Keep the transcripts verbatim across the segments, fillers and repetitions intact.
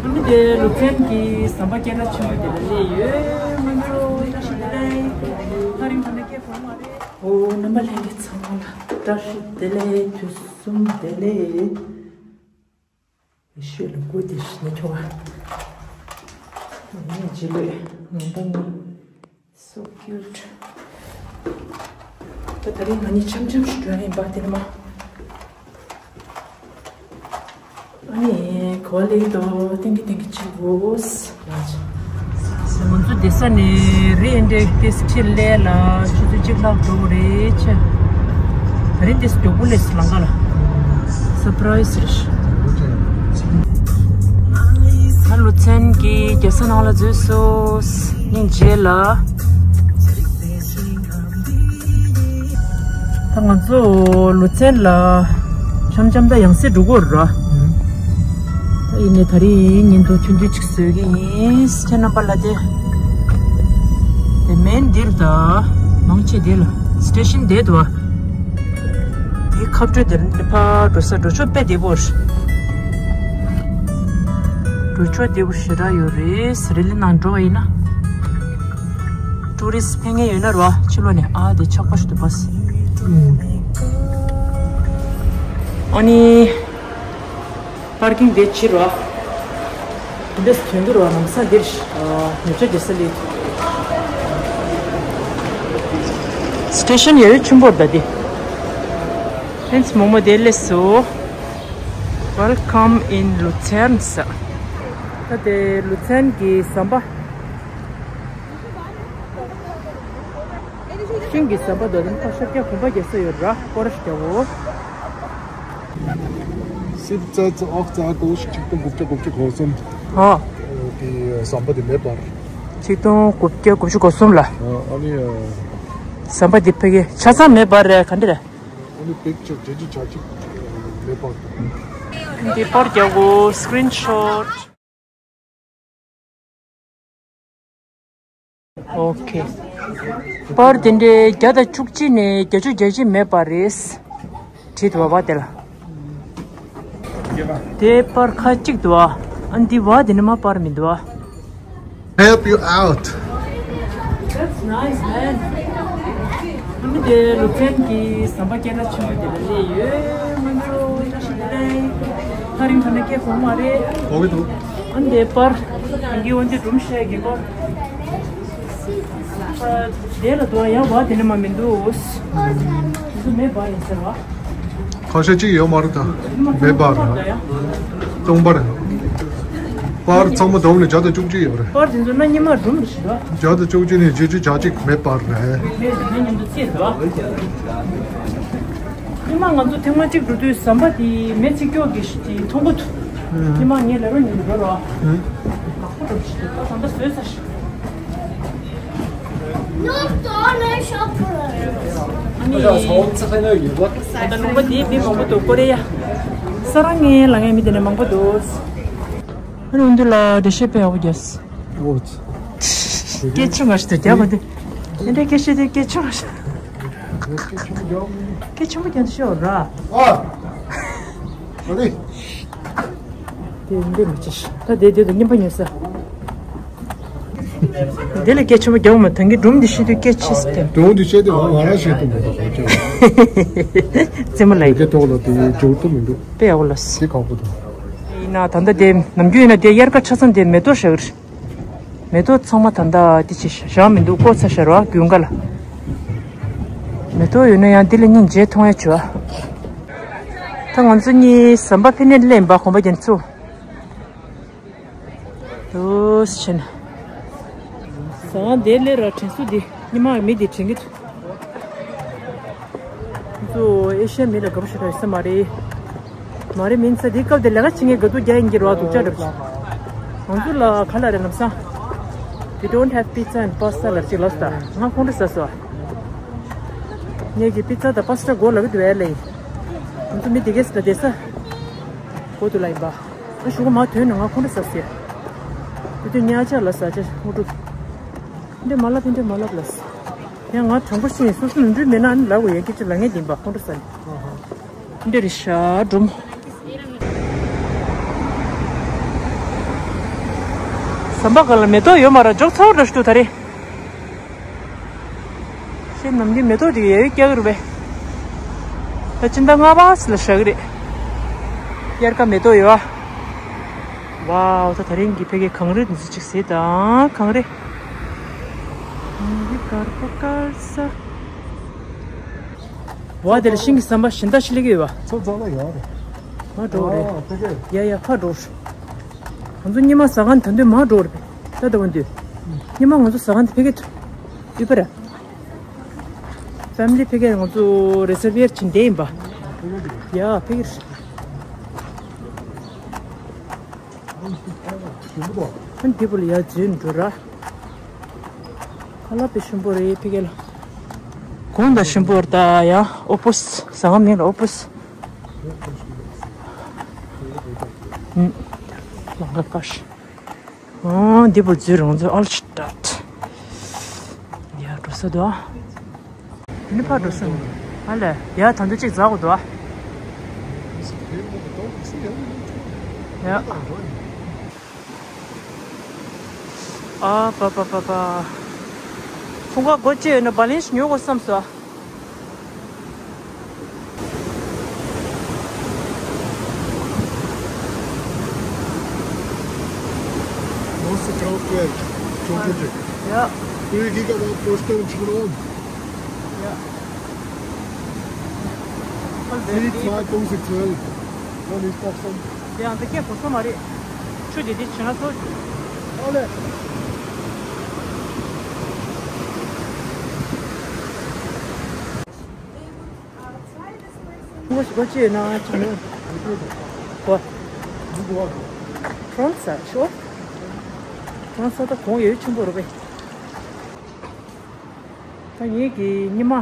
ཨ་ནི་དེ་ལུ་ཚན་གྱི་ཟམ་པ་སྐད་གྲགས་ཆེན་པོ་དེ་ལ་སླེབས་ཡོད། ང་ཚོ་བཀྲ་ཤིས་བདེ་ལེགས། ཐག་རིང་ཐག་ནས་སྐད་གོ་མ་རེད། ཨོ་རྣམ་པ་ལྷན་རྒྱས་ཚང་མ་ལ་བཀྲ་ཤིས་བདེ་ལེགས། དུས་གསུམ་བདེ་ལེགས། ཡེ་ཤུ་ལ་སྐུ་དེ་ཤི་ན་ཁྱོ་བ། ངས་རྗེས་ལུས་ངན་པ་ངན། So cute. ད་ད་རིང་ང་གཉིས་འཆམ་འཆམ་ཞིག་འགྲོ་ཡིན་པ་དེ་ནི་མ། ཨ་ནི་གོ་ལེ་དོ་ཏིང་གི་ཏིང་གི་ཆི་གོས། ང་ཚོ་བསྡད་ས་ནས་རི་ཨེ་འདྲེ་ཏེ་སི་ཁྲི་ལས་ལ་ཆུ་ཚོད་གཅིག་ལྷག་འགྲོ་རེད་ཆེ། ད་རིང་ཏེ་སི་མགྱོགས་པོ་ལས་སུ་ལང་ག་ལ། སར་པ་རའི་སི་རེད། ད་ལུ་ཚན་གྱི་རྒྱལ་ས་ནང་ལ་འཛུལ་སོང་། སྙིང་རྗེ་ལ། ད་ང་ཚོ་ལུ་ཚན་ལ་འཆམ་འཆམ་ད་ཡང་སེ་འགྲོ་གི་ཡོད་ར། ད་ཡིན་ནའི་ད་རིང་ཉིན་ཐོ་ཐུང་ཐུང་ཅིག་བཟོ་གི་ཡིན། ཁྱེད་རྣམ་པ་ལ་དེ། དེ་མེན་འདིར་ད་མང་ཆེ་དེ་ལ་སི་ཊེ་ཤན་དེ་འདུག་བ། དེའི་ཁ་སྤྲོད་དེ་ལ་ཕར་འགྲོ་ས་འགྲོ་ཕྱོགས་དཔེ་བདེ་པོ་རེད། འགྲོ་ཕྱོགས་བདེ་པོ་ཞེ་དྲག་ཡོད་རེད། རི་ལི་ནང་འགྲོ་བ་ཡིན་ན། ཊུ་རི་སི་ཕེབས་མཁན་ཡོད་ན་རོ་ཕྱི་ལོགས་ནས་ཨ་དེ་ཆགས་པ་ཞིག་འདུག་པ། ཨ་ནི། པར་ཀིང་དེ་ཕྱིར་རོ། འདི་འདྲས་ཐོན་གྱི་རོ། ལམ་སང་འདིར་ཉོ་ཆ་རྒྱག་ས་ལས། སི་ཊེ་ཤན་ཡོད་ཆེན་པོ་ད་དེ། ཧན་སི་མོག་མོག་དེ་སླེབས་སོང་། Welcome in Luzern ཟེར། ད་དེ་ལུ་ཚན་གྱི་ཟམ་པ། ཤིང་གི་ཟམ་པ་དང་ཁ་ཤར་རྒྱག་གོམ་པ་རྒྱག་ས་ཡོད་ར། སྐོར་ར་ཞིག་རྒྱག་འོ། Siebzehnte, achtzehnte August, ཆིག་སྟོང་དགུ་བརྒྱ་དགུ་བཅུ་གོ་གསུམ། ཧོ། དེ་ཟམ་པ་དེ་མེད་པར། ཆིག་སྟོང་དགུ་བརྒྱ་དགུ་བཅུ་གོ་གསུམ་ལ། ཨ་ནི། ཟམ་པ་དེ་ཕ་གི་ཆ་ཚང་མེད་པར་རེད། ག་འདྲ་རེད། ཨ་ནི་པིག་ཅར་རྗེས་ཀྱི་བྱ་གཅིག་མེད་པར། འདི་པར་རྒྱག་འོ། སི་ཀི་རིན་ཤོཊ། ཨོ་ཁེ། པར་དེ་འདྲའི་བརྒྱ་དང་བཅུ་གཅིག་ནས་བརྒྱད་ཅུ་གྱ་གཅིག་མེད་པ་རེད། བྲིས་འདུག་བ་དེ་ལ། དེ་པར་ཁ་གཅིག་འདུག་བ། ཨ་འདི་བ་དེ་ནི་མ་པར་མི་འདུག་བ། Help you out. That's nice, man. ཨ་ནི་དེ་ལུ་ཚན་གྱི་ཟམ་པ་སྐད་གྲགས་ཆེན་པོ་དེ་ལ་སླེབས་ཡོད། ང་ཚོ་བཀྲ་ཤིས་བདེ་ལེགས། ཐག་རིང་ཐག་ནས་སྐད་གོ་མ་རེད། གོ་གི་འདུག་ཨ་ནི་དེ་པར་ཨ་འདི་འོན་ཏེ་སྒྲུང་བཤད་ཀྱི་པར། དེ་ལ་དུ་ཡང་བ་དེ་ནི་མ་མི་འདུག་དེ་ཚོ་མེད་པ་ཡིན་ཟེར་བ། ཁ་ཤས་གཅིག་ཡོད་མ་རེད་ད། མེད་པ་རེད། སྟོང་པ་རེད། པར་ཚང་མ་བསྡོམས་ནས་བརྒྱ་དང་བཅུ་གཅིག་ཡོད་རེད། པར་དེ་ཚོ་ན་ཉི་མ་སྒྲུང་རེད་ཤི་ད། བརྒྱ་དང་བཅུ་གཅིག་ནས་བརྒྱད་ཅུ་གྱ་གཅིག་མེད་པ་རེད། མེད་མེད་མཉམ་དུ་བརྩིས་ཟེར་བ། ཉི་མ་ང་ཚོ་ཐེངས་མ་གཅིག་འགྲོ་དུས་ཟམ་པ་དེ་མེ་ཚིག་སྐྱོག་གི་ཤི་དེ་མཐོང་གོ་ཐུ། ཉི་མ་ངས་ལ་རོ་ཉིན་འགྲོ་རོ། ལག་པ་འགྲོ་ཤི་དེ་ད་ཟམ་པ་བཟོས་ས་ཤི། ད་ལུང་པ་འདིའི་མི་མང་པོ་འདུག་ཀོ་རེ་ཡ། ས་རང་ངའི་ལ་ངའི་མི་དེ་ནས་མང་པོ་འདུག་ཨ་ནི་འདི་ལ་འགྲེལ་བཤད་དཔེ་ཡག་པོ་རྒྱབ། ཨོ་ཙི། སྐད་ཆ་ང་ཞིག་ཏུ་རྒྱབ་པ་འདི། དེ་འདྲའི་སྐད་ཆ་དེ་སྐད་ཆ་ང་ཞིག་སྐད་ཆ་མ་རྒྱབ་ཤོག་ར། ཨ། ཨ་ནི། དེ་འདི་མི་བྱེད་ཤག་ད་དེ་དེ་དུ་སྙན་པ་ཉོས་ས། དེ་ལས་སྐད་ཆེན་པོ་རྒྱག་མ་ཐང་གི་སྒྲུང་འདི་ཤེས་དུས་སྐད་ཆེ་སི་ཏེ། སྒྲུང་འདི་ཤེས་དུས་ང་ང་རང་ཤེས་ཐུབ་མི་འདུག་ག་ཅང་། རྩེད་མོ་ལ་ཡི་གེ་ཐོག་ལ་དེ་འཇོག་ཐུབ་མི་འདུག་དཔེ་ཡག་པོ་ལ་སི། དེ་ཁག་པོ་འདུག་ཡིན་ན་ད་ལྟ་དེ་ནམ་རྒྱུན་ཡིན་ན་དེ་དབྱར་ཁ་ཆ་ཚང་དེ་མེ་ཏོག་བཞག་གི་རེད། མེ་ཏོག་ཚང་མ་ད་ལྟ་དེ་ཅི་བཞག་མི་འདུག་བཀོག་ཚར་ཤག་ར་དགུན་ཁ་ལ། མེ་ཏོག་ཡོད་ན་ཡང་དེ་ལས་སྙིང་རྗེ་མཐོང་ཡ་བྱོས། ད་ང་ཚོ་གཉིས་ཟམ་པ་ཕི་ནས་ལེན་པ་གོམ་པ་རྒྱན་ཚུ། ཏོས་ཆེན། ཟ་ཁང་དེ་ལས་ར་དྲན་གསོ་འདི་ཉི་མ་མི་འདི་དྲན་གི་འདུག་ཚོ་ཨེ་ཤ་ཡ་མི་ལ་དགའ་པོ་ཞེ་དྲག་ཡོད་ས་མ་རེད། མ་རེད་མིན་ས་འདི་སྐབས་དེ་ལས་ཀ་བྱེད་མཁན་དགའ་སྡུག་རྒྱག་ཡིན་གྱི་རོ་སྡུག་ཅག་འདྲ་པོ་ཞིག་ང་ཚོ་ལ་ག་ལ་རེད་ལམ་སང་། We don't have pizza and pasta ལབ་ཅིག་ལབ་ས། ང་ཁོང་ཁྲོ་ཟ་སོང་། ངས་ཀྱི་པི་ཙ་དང་པ་སི་ཏ་དགོས་ལབ་གི་འདུག་ཨེ་ལེ། ང་ཚོ་མི་འདི་གས་ལ་བསྡད་ས། དགོས་འདུག་ལ་ཡིན་པ། ཨ་ཞུ་གི་མ་ཐོན་ན་ང་ཁོང་ཁྲོ་ཟ་སོང་། དེ་དུས་ཉལ་ཆ་ལ་ཟ་ཆ་ངོ་སྤྲོད། འདི་མ་ལབ་འདི་མ་ལབ་ལ། ཡང་ང་དྲང་པོ་བཤད་སོ་སོ་ནོར་འཁྲུལ་མེད་ན་ཨ་ནི་ལབ་དགོས་ཡ་སྐད་ཆ་ལབ་མཁན་ཡིན་པ་ཁོང་ཁྲོ་ཟ་ནི། འདི་རེད་ཤག་སྒྲུང་། ཟམ་པ་སྒང་ལ་མེ་ཏོག་ཡོད་མ་རེད། འཇོག་ཚར་བ་འདྲ་ཞིག་འདུག་ད་རེས། ཤེས་ནམ་རྒྱུན་མེ་ཏོག་དེ་ཡ་ཡོད་སྐྱག་རུ་བས། ད་སྤྱི་ཟླ་ལྔ་པ་ལ་བཞག་གི་རེད། དབྱར་ཁ་མེ་ཏོག་ཡོད་ཨ། ཝའོ། ད་ད་རིང་གི་ཕ་གིའི་གངས་རི་འདི་ཚོ་ཅིག་གཟིགས་དང་། གངས་རི། གངས་རི་དཀར་པོ་དཀར་ས། ཝ་དེ་ལ་ཤིང་གི་ཟམ་པ་གཞན་དག་ཞིག་སླེབས་ཀྱི་ཡོད་པ། ཚོ་རྫ་ལ་ཡོད་རེད། མར་འགྲོ་རེད། ཨ་ཕ་གི། ཡ་ཡ་ཕར་འགྲོ། ང་ཚོ་སྙེ་མ་ཟ་མཁན་ད་དུང་མར་འགྲོ་རེད་པས། ད་ལྟ་བ་འདུག་སྙེ་མ་ང་ཚོ་ཟ་མཁན་དེ་ཕ་གི་ཡོད་པ་རེད། ཕེ་མི་ལི་ཕ་གིར་ང་ཚོ་རི་སར་ཝེར་བྱེད་བསྡད་ཡིན་པ། ཡ་ཕ་གིར། ཨ་འདི་བུ་ལ་ཡ་འཛུལ་འགྲོ་ར། ཁ་ལག་དཔེ་ཞིམ་པོ་རེད་ཕ་གི་ལ། གོང་དང་ཞིམ་པོ་རེད་ད་ཡ། ཨོ་པུས་ཟ་མཁན་མིན་ལ་ཨོ་པུས། ཨུམ། ལང་ཀ་ཀ་ཤི། ཨོ་འདི་བུ་འཛུལ་རང་འཛུལ་ཨལ་ཤི་ཏྲ། ཡ་འགྲོ་ས་འདུག་ཨ། འདི་ནི་ཕར་འགྲོ་ས་མིན། ཨ་ལས། ཡ་ད་འདི་གཅིག་འཛག་དགོས་འདུག་ཨ། ཡ། ཨ་པ་པ་པ་པ། ཚོང་ཁང་སྒོ་ཕྱེ་ཡོད་ན་བ་ལན་ཞིག་ཉོ་དགོས་བསམ་སོང་། Große Kraftwerk, Entschuldigung. Ja. Früher ging aber auf Vorstellung schon um. Ja. Voll Three, zwei, fünf, sechs, zwölf. Dann ist das schon. Ja, und da geht es nochmal. Entschuldigung, die China so. Alle. ངོ་ཤེས་པ་ཅི་ཡོད་ན་ཅི་ནས། ཧོ། ཁྲོན་ས་ཤོ། ཁྲོན་ས་ད་གོང་ཡོད་ཆེན་པོ་རུ་བས། ད་ངེད་ཀྱི་ཉི་མ་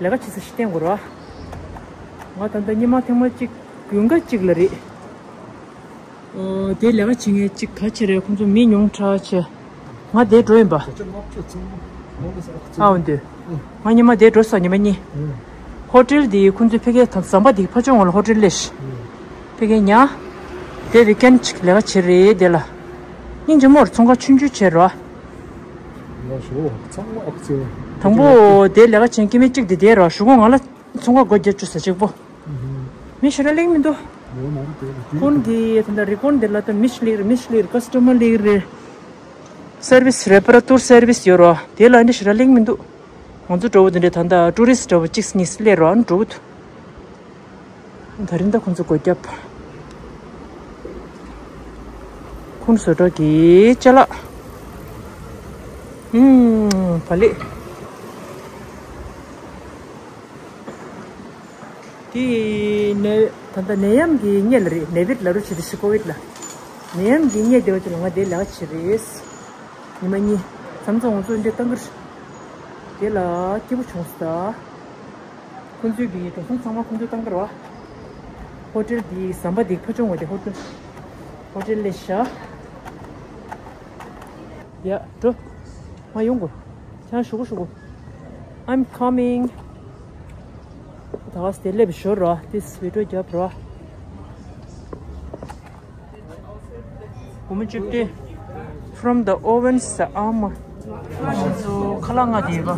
ལས་ཀ་བྱེད་ས་ཞིག་བསྟན་དགོས་ར། ང་ད་ལྟ་ཉི་མ་ཐེངས་མ་གཅིག་དགུན་ཁ་གཅིག་ལ་རེད། ཨོ། དེ་ལས་ཀ་བྱེད་མཁན་གཅིག་ག་ཆེ་རེད། ཁོང་ཚོ་མི་ཉུང་དྲགས་ཆེ། ང་དེ་འགྲོ་ཡིན་པ། ཨའོ་འདོད། ང་ཉི་མ་དེ་འགྲོ་སོང་ཉི་མ་གཉིས། ཧོ་ཊེལ་དེ་ཁོང་ཚོའི་ཕ་གིའི་ཟམ་པ་དེ་ཕར་ཕྱོགས་ངོས་ལ་ཧོ་ཊེལ་སླེབས་ཤག་ཕ་གིའི་ཉ། དེ་ཝིག་ཨེན་གཅིག་ལས་ཀ་བྱེད་རེད་དེ་ལ། སྙིང་རྗེ་མོར་ཚོང་ཁང་ཆུང་ཆུང་བྱས་རོགས། དང་པོ་དེ་ལས་ཀ་བྱེད་མཁན་སྐྱེ་དམན་གཅིག་དེ་དེ་རོགས་ཞུ་གོ་ང་ལ། ཚོང་ཁང་སྒོ་རྒྱབ་བཅུག་ས་གཅིག་པོ། མི་ཞེ་དྲག་སླེབས་མི་འདུག་ཁོང་གིས་ད་ལྟ་རི་ཀོན་དེ་ལ་ད་མི་ཞིག་སླེབས་རེད། མི་ཞིག་སླེབས་རེད། ཀ་སི་ཊ་མར་སླེབས་རེད། སར་བི་སི་རེ་པ་ར་ཊུར་སར་བི་སི་ཡོད་རོ། དེ་ལ་འདི་ཞེ་དྲག་སླེབས་མི་འདུག་ང་ཚོ་འགྲོ་བོ་དེ་འདྲ་ད་ལྟ་ཊུ་རི་སི་ཊི་འདྲ་བོ་གཅིག་གཉིས་སླེབས་རོ། ཨ་ནི་འགྲོ་གི་འདུག་ད་རིང་ད་ཁོང་ཚོ་སྒོ་རྒྱབ། ཁོང་བཟོ་གྲྭ་གི་ཅ་ལག་ཨུམ། བ་ལི། དེ་ནད། ད་ལྟ་ནད་ཡམས་ཀྱི་མཉེ་ལ་རེད། ནད་བིད་ལ་རུ་བྱེད་དུ་ཞིག་ཀོ་བིད་ལ། ནད་ཡམས་ཀྱི་མཉེ་བདེ་བ་ཅིག་ལ་ང་དེ་ལས་ཀ་བྱེད་རེད། ཉི་མ་གཉིས། མཚམས་མཚམས་ང་ཚོ་འདྲེ་བཏང་གི་རེད། དེ་ལ་སྐྱིད་པོ་བྱུང་སོང་ད། ཁོང་ཚོའི་གི་འགྲོ་སོང་ཚང་མ་ཁོང་ཚོས་བཏང་གི་རེད་བ། ཧོ་ཊེལ་འདི་ཟམ་པ་འདི་ཕ་ཆུང་བ་དེ་ཧོ་ཊེལ། ཧོ་ཊེལ་ལས་ཤ། ཡ་འགྲོ། ང་ཡོང་གོ། ཁྱེད་རང་ཞུ་གོ་ཞུ་གོ། I'm coming. ད་ག་སེ་དེ་སླེབས་ཞོར་རོ། དེ་བི་ཌི་ཡོ་རྒྱབ་རོ། སྒོར་མོ་བཅུ་བདུན། From the ovens the armor. ཁ་ལག་ང་དེ་ག་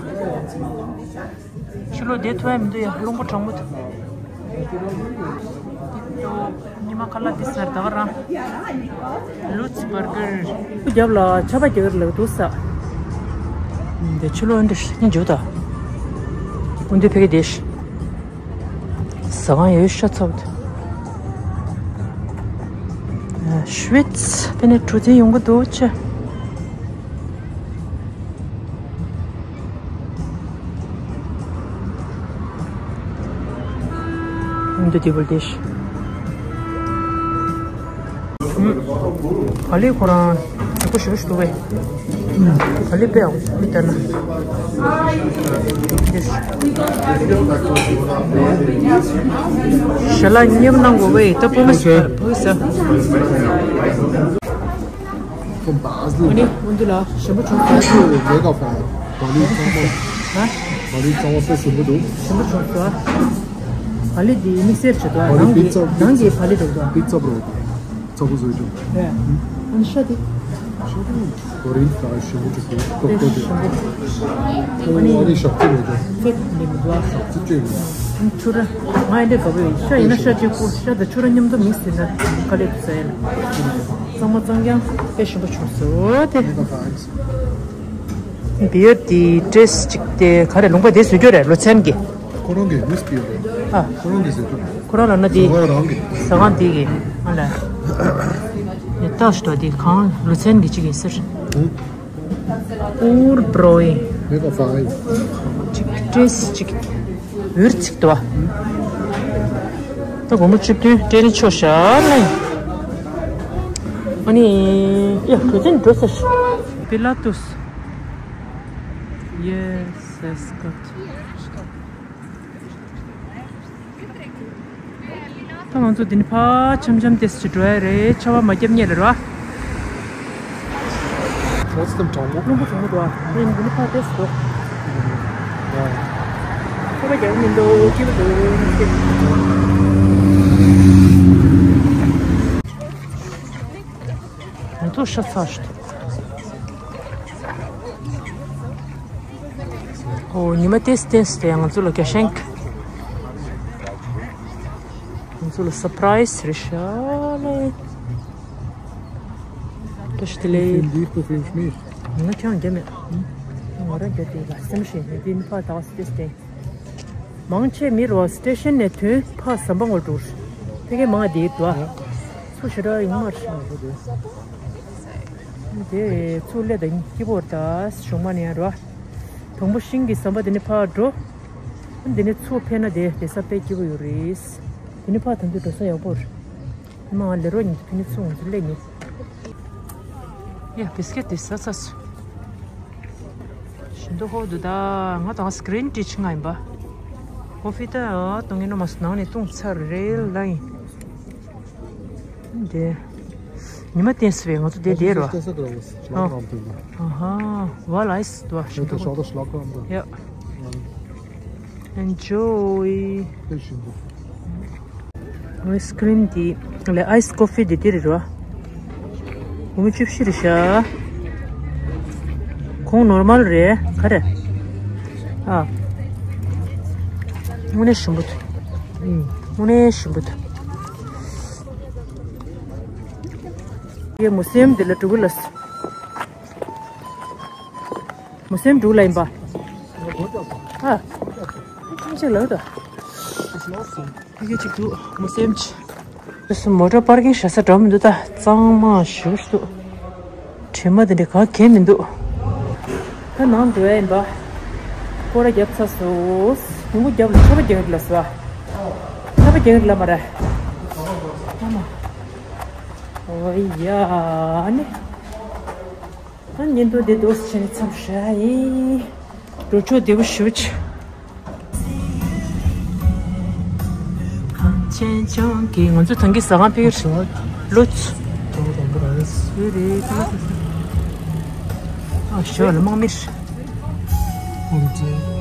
ཕྱི་ལོགས་བསྡད་ཐུབ་ཡ་མི་འདུག་ཡ། རླུང་པོ་གྲང་མོ་འདུག་ཉི་མ་ཁ་ལག་འདི་ཟེར་ད་ག་རང་། Lutz Burger. རྒྱབ་ལ་ཆར་པ་རྒྱག་གི་ལབ་འདུག་ས། འདི་ཕྱི་ལོགས་འདི་ཤ་ཉེ་འཇུ་ད། ཀུན་འདི་ཕ་གི་དེ་ཤ། ཟ་ཁང་ཡོད་ཤ་ཚ་བོ་དེ། ཤུ་ཝི་ཚ་དེ་ནས་གྲུ་འཛིན་ཡོང་གི་འདུག་ཆེ། འདི་དེ་བོ་དེ་ཤ། ཨུམ། བ་ལི་ཁོ་རང་ཡག་པོ་ཞེ་པོ་ཞིག་འདུག་བས། ཨུམ། བ་ལི་དཔེ་ཡག་པོ་མི་ལྟར་ན། ཞལ་ལག་མཉེས་པོ་གནང་དགོས་བས། ད་སྤུ་མ་ཞིག་ཕུག་ས། Von Basel. ཨ་ནི་འོན་ཏེ་ལ་ཞིམ་པོ་བྱུང་སོང་། Mega Fan. བ་ལི་གཙང་མ། ཧ། བ་ལི་གཙང་མ་དཔེ་ཞིམ་པོ་འདུག་ཞིམ་པོ་བྱུང་སོང་། བ་ལི་འདི་དམིགས་བསལ་བྱེད་དོ། བ་ལི་ནང་གི་པི་ཙ། ནང་གི་བ་ལི་འདུག་དོ། པི་ཙ་བྲོ། ཚ་པོ་བཟོས་བྱུང་། ཧེ། ཨ་ནི་ཤ་དེ། ཤ་དེ་གོ་རིལ་ད་ཞིམ་པོ་ཅིག་འདུག་ཏོག་ཏོག་དེ། ཨ་ནི་ཞག་རྩི་མེད་ཀྱང་། རྩི་མེད་མི་འདུག་ཨ། ཞག་རྩི་བཅོས་མེད། ཨ་ནི་ཆུ་ར། ང་ཡི་འདྲ་དགའ་པོ་ཡོད། ཤ་ཡིན་ན་ཤ་གཅིག་པུ། ཤ་དང་ཆུ་ར་མཉམ་དུ་མིག་སི་ན་དཀའ་ལས་འདུག་ཟེར་ཡ་ལ། གཙང་མ་གཙང་རྐྱང་དཔེ་ཞིམ་པོ་བྱུང་སོང་དེ། བི་ཡར་དེ་ཊེ་སི་ཊི་ཅིག་དེ་ག་རེ། ལུང་པ་དེ་བཟོ་རྒྱུ་རེད། ལོ་ཚན་གྱི། ཁོ་རང་གི་མིས་པི་ཡོད་རེད། ཨ། ཁོ་རང་གི་ཟེར་རྒྱུ་རེད། ཁོ་རང་ལབ་ན་དེ། ཟ་ཁང་རང་གི། ཟ་ཁང་དེ་གི། ཨ་ལ། ནས་ལྟ་ཞུ་དོ་དེ་གང་ལོ་ཚན་གྱི་ཅིག་ཡིན་ཟེར། ཨུར་པྲོ་ཡིན། ཅིག་ཊེ་སི་ཊི་ཅིག་འུར་ཅིག་ཏུ་བ། ད་སྒོར་མོ་བཅུ་བདུན་སྤྲད་ནས་ཆོག་ཤག་ལ། ཨ་ནི་ཡ་གྲོ་ཚན་འགྲོ་ས་ཤག་པི་ལ་ཏུས། Yes, that's good. ད་ང་ཚོ་འདི་ནས་ཕར་འཆམ་འཆམ་ཏོག་ཙམ་འགྲོ་ཡ་རེད། ཆར་པ་མ་བརྒྱབ་སྔོན་ལ་ར། ལྷུང་པོ་གྲང་མོ་འདུག་ཨ། ངས་འདི་ནས་ཕར་ཏོག་ཙམ་འགྲོ། ཆར་པ་རྒྱག་གི་མི་འདུག་སྐྱིད་པོ་འདུག་ང་ཚོ་ཤ་ཚ་ཞིག་འདུག་ཨོ། ཉི་མ་ཏོག་ཙམ་ཏོག་ཙམ་དེ་ང་ཚོ་ལ་རྒྱ་ཤན། ང་ཚོ་ལ་སར་པ་རའི་སི་རེད་ཤག་ལེ། བཀྲ་ཤིས་བདེ་ལེགས། འདི་ཁོ་ཕིན་མི། ང་ཁྱང་རྒྱ་མེད། ང་རང་རྒྱ་དེ་ལ་སེམས་ཤེས་ནས་འདི་ནི་ཕར་ད་སི་ཏེ་སི་ཏེ། མང་ཆེ་མི་རོ་སི་ཏེ་ཤན་ནས་ཐོན་ཕར་ཟམ་པ་ངོ་འགྲོ། ཕ་གི་མང་དེ་འདུག་ཨ། ཚུར་ཞེ་དྲག་ཡོང་མ་རེད་ཤག་ལེ། དེ་ཚུར་སླེབས་དང་སྐྱིད་པོ་རེད་ད། གཞུང་མ་ནས་ཡང་རོ། དང་པོ་ཤིང་གི་ཟམ་པ་དེ་ནས་ཕར་འགྲོ། འདི་ནས་ཚུར་ཕེབས་ན་དེ་དེ་ས་དཔེ་སྐྱིད་པོ་ཡོད་རེད། དེ་ནས་ཕར་ད་དུང་འགྲོ་ས་ཡག་པོ་རེད། མ་ལེ་རོ་ཉིད་དུ་ནི་ཚུར་ང་ཚོ་སླེབས་ནི། ཡ་བིས་ཀེ་ཊི་དེ་ཟ་ཚར་སོང་། ཞིམ་པོ་འདུག་ད། ང་དང་སི་ཀི་རིན་ཊི་ཆི་ང་ཡིན་པ། ཀོ་ཕི་ད་གཏོང་གི་ནོ་མ་སུ་ནང་ནས་བཏུང་ཚར་རེད་ལ་ཡིན། དེ། ཉི་མ་བསྟན་སྲིད་པས་ང་ཚོ་དེ་བསྡད་རོ། ཨ་ཧ། ཝ་ལ་ཨིས་དུ་ཞིམ་པོ། ཡ། Enjoy། ཨའི་སི་ཀི་རིམ་དེ་ལས་ཨའི་སི་ཀོ་ཕི་དེ་དེ་རེད་རོ། སྒོར་མོ་བཅུ་བཞི་རེད་ཤག་ཁོང་ནོར་མལ་རེད་ག་རེ། ཨ། དངོས་གནས་ཞིམ་པོ་འདུག་དངོས་གནས་ཞིམ་པོ་འདུག་ཡེ་མུ་སེམ་དེ་ལ་འགྲོ་གི་ལ། མུ་སེམ་འགྲོ་ལ་ཡིན་པ། ཨ། ཅིག་ལ་ད། ཕ་གི་ཅིག་འདུག་མུ་སེམ་ཅིག་སུ་མོ་ཊ་པར་ཀིང་བྱེད་ས་འགྲོ་མི་འདུག་ད་གཙང་མ་ཞུ་ཞུ་འདུག་དྲི་མ་དེ་འདྲ་ག་གེ་མི་འདུག་ད་ནང་འགྲོ་ཡ་ཡིན་པ། སྐོར་ར་བརྒྱབ་ཚར་སོང་། ཉིན་གུང་རྒྱབ་ལ་ཆར་པ་རྒྱག་གི་ལ་སོ། ཆར་པ་རྒྱག་གི་ལ་མ་ར། ཨ་མ། ཨོ་ཡ་ཨ་ནི། ཨ་ཉིན་དུ་འདི་འདུག་སེ་བྱས་ནས་མཚམས་བཞག་ཡིན། འགྲོ་ཕྱོགས་བདེ་པོ་ཞུ་ཆེ། གངས་ཅན་ལྗོངས་ཀྱི་ང་ཚོ་ཐང་གི་ཟ་ཁང་ཕེབས་ཀྱི་རེད། ལོ་ཚོད། ཨ་ཞོ་ལ་དམག་མི་རེད།